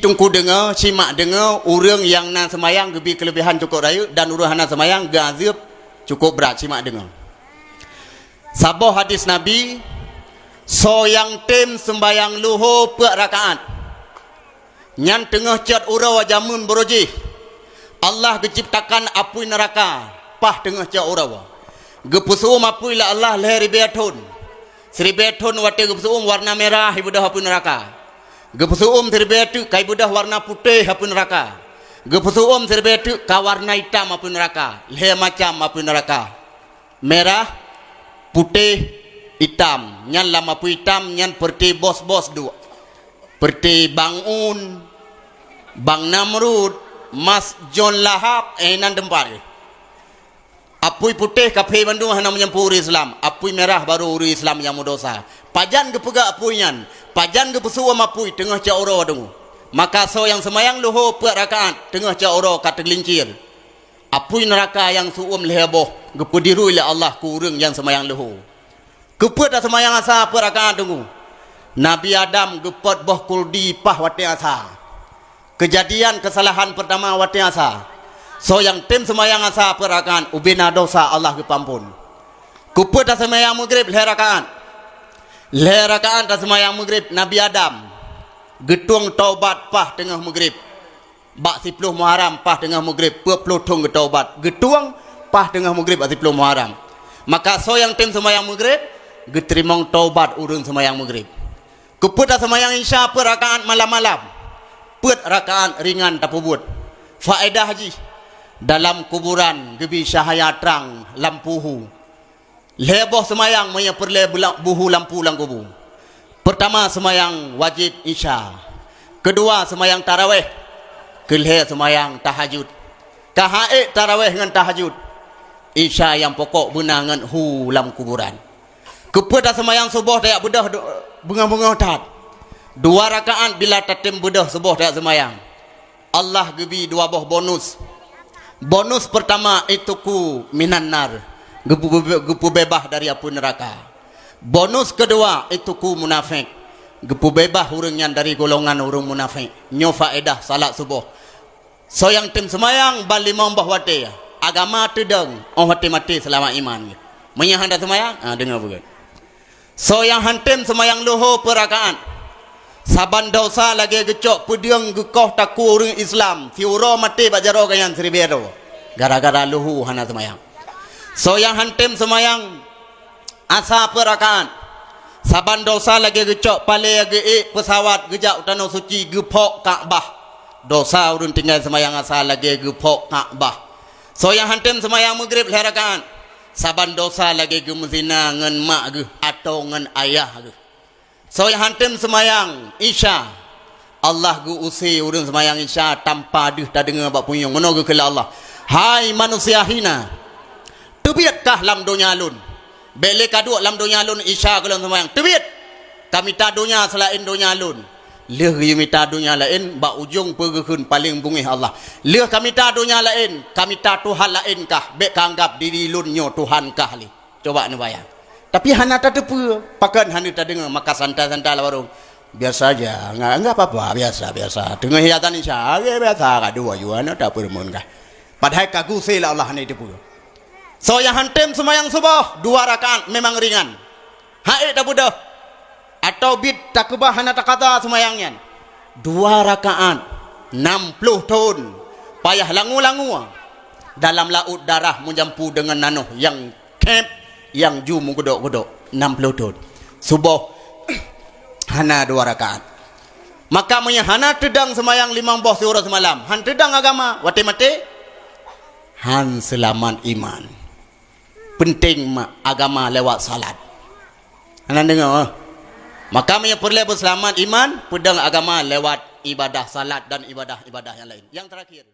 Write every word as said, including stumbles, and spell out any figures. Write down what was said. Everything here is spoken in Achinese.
Teungku deungoe, simak deungoe, ureuëng nyang na seumayang geubi keuleubehan cukôp rayeuk dan ureuëng hana seumayang geuazeueb cukôp brat. Simak deungoe. Saboh hadis Nabi, "Soe nyang tem seumbayang luho peuet rakaat, nyan teungoh cot uroe jameun buroe jih, Allah geuciptakan apui neuraka paih teungoh cot uroe. Geupeuseu'uem apui lé Allah lhée ribée thon. Siribée thon watée geupeuseu'uem warna mirah ibeudôh apui neuraka. Geupeuseu'uem siribée teuk ka ibeudôh warna putéh apui neuraka. Geupeuseu'uem siribée teuk ka warna itam apui neuraka. Lhée macam apui neuraka. Mirah, putéh, itam. Nyan lam apui itam nyan peureuté bos-bos duek. Peureuté bang Un, bang Namrud, mas John Lahab, eh, nan teumpat geuh. Apui putéh kaphé bandum hana meujampu ureuëng Islam. Apui mirah barô ureuëng Islam nyang meudosa. Pajan geupeugah apui nyan? Pajan geupeuseu'uem apui teungoh cot uroe deungoe? Maka soe nyang seumayang luho peuet rakaat teungoh cot uroe ka teulincir, apui neuraka nyang seu'uem lhée boh geupeudirui lé Allah keu ureuëng nyang seumayang luho. Keupeue taseumayang asa peuet rakaat deungoe? Nabi Adam geupot boh kuldi paih watée asa. Keujadian keusalahan peurtama watée asa. Soe nyang tem seumayang asa peuet rakaat, ubena dosa Allah geupeuampon. Keupeue taseumayang meugreb lhée rakaat? Lhée rakaat taseumayang meugreb, Nabi Adam geutueng taubat paih teungoh meugreb. Bak siploh Muharram paih teungoh meugreb, peuet ploh thon geutaubat, geutueng paih teungoh meugreb bak siploh Muharram. Maka soe nyang tem seumayang meugreb, geuteurimong taubat ureuëng seumayang meugreb. Keupeue taseumayang Isya peuet rakaat malam-malam? Peuet rakaat ringan tapeubuet. Faedah jih, dalam kuburan geubi cahya trang lampu hu. Lhée boh seumayang meunyoe peureulée beula-, buhu lampu lam kubu. Peurtama, seumayang wajéb Isya. Keudua, seumayang tarawéh. Keulhée, seumayang tahajud. Ka han ék tarawéh ngon tahajud, Isya nyang pokok beuna ngon hu lam kuburan. Keupeue taseumayang suboh tajak beudôh do-, beungoh-beungoh that? Dua rakaat bila tatem beudôh suboh tajak seumayang, Allah geubi dua boh bonus. Bonus peurtama, ituku minan nar, geupeu-, geupeubeubaih dari apui neuraka. Bonus keudua, ituku munafék, geupeubeubaih ureuëng nyan dari golongan ureuëng munafék. Nyoe faedah salat suboh. Soe nyang tem seumayang ban limong boh watée, agama teudong, óh watée maté seulamat iman geuh. Meunyoe hana seumayang, ha, deungoe beugét. Soe nyang han tem seumayang luho peuet rakaat, saban dosa lagée geucok peudeueng geukoh takue ureuëng Islam, siuroe maté bak jaroe gobnyan siribée droe, gara-gara luho hana seumayang. Soe nyang han tem seumayang asa peuet rakaat, saban dosa lagée geucok palée geuék peusawat geujak u Tanoh Suci geuphok Ka'bah. Dosa ureuëng tinggai seumayang asa lagée geuphok Ka'bah. Soe nyang han tem seumayang meugreb lhée rakaat, saban dosa lagée geumeuzina ngon mak geuh atawa ngon ayah geuh. Soe nyang han tem seumayang Isya, Allah geu-use ureuëng seumayang Isya tanpa deuh tadeungoe bak punyueng. Meunoe geukheun lé Allah, "Hai manusia hina, teubiet kah lam donya lôn. Bék lé ka duek lam donya lôn Isya gohlom seumayang. Teubiet! Ka mita donya seulaén donya lôn." Lheueh geumita donya laén, bak ujong peue geukheun paleng beungéh Allah, "Lheueh ka mita donya laén, ka mita tuhan laén kah, bék ka anggab diri lôn nyoe Tuhan kah lé." Coba neubayang. Tapi hana tateupeue, pakon hana tadeungoe, maka santai-santai lam warong. "Biasa aja, enggak, enggak apa-apa, biasa, biasa." Teungoh azan Isya, "Oke, biasa, ka dua jua na tapeurumun kah." Padahai ka geu-use lé Allah hana teupeue. Soe nyang han tem seumayang suboh, dua rakaat memang ringan. Han ék tabeudôh, atawa bit takeubah hana takata seumayang nyan. Dua rakaat, nam ploh thon, payah langue-langue dalam laôt darah meujampu deungon nanoh nyang khép, nyang ju meugeudok-geudok, nam ploh thon. Suboh hana dua rakaat. Maka meunyoe hana teudong seumayang limong boh siuroe seumalam, han teudong agama, watée maté han seulamat iman. Penting ma-, agama lewat salat. Hana deungoe, eh? Maka meunyoe peureulée beuseulamat iman, peudong agama lewat ibadah salat dan ibadah-ibadah nyang laén. Nyang terakhir.